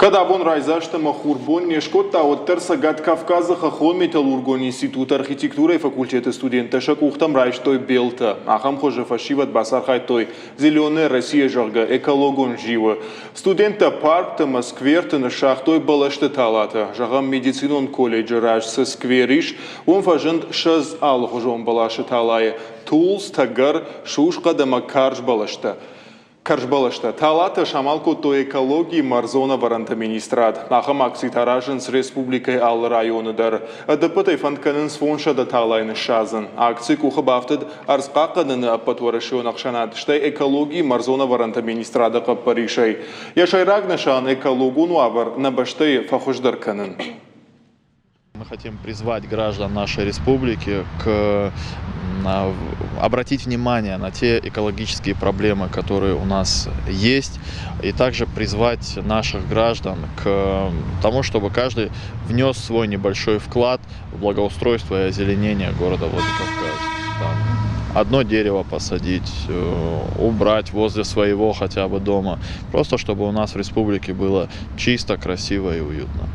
Кӕд абон райдзаст ӕмӕ хурбон не скодта, уӕддӕр Цӕгат Кавказы хӕххон-металлургон институты архитектурӕйы факультеты студенттӕ сӕ къухтӕм райстой белтӕ. Ахӕм хуызы фӕсивӕд бацархайдтой «Зеленая Россия», зӕгъгӕ, экологон зиуы. Студенттӕ паркты ӕмӕ скверты ныссагътой бӕлӕсты талатӕ. Зӕгъӕм, медицинон колледжы раз цы сквер ис, уым фӕзынд 20 алыхуызон бӕласы талайы – тулдз, тӕгӕр, сусхъӕд ӕмӕ карз бӕлӕстӕ. Кӕрзбӕлӕстӕ талатӕ самал кодтой экологийы ӕрдзон ӕвӕрӕнты министрад. Ахӕм акцитӕ аразынц республикӕйы алы районы дӕр. Ӕдӕппӕтӕй фӕнд кӕнынц 500 талайы ныссадзын. Акци къухы бафтыд ӕрдзхъахъхъӕныны ӕппӕтуӕрӕсеон ӕхсӕнад, стӕй экологийы ӕрдзон ӕвӕрӕнты министрады хъӕппӕрисӕй. Йӕ сӕйраг нысан экологон уавӕр нӕ бӕстӕйы фӕхуыздӕр кӕнын. Мы хотим призвать граждан нашей республики к обратить внимание на те экологические проблемы, которые у нас есть, и также призвать наших граждан к тому, чтобы каждый внес свой небольшой вклад в благоустройство и озеленение города Владикавказ. Там одно дерево посадить, убрать возле своего хотя бы дома, просто чтобы у нас в республике было чисто, красиво и уютно.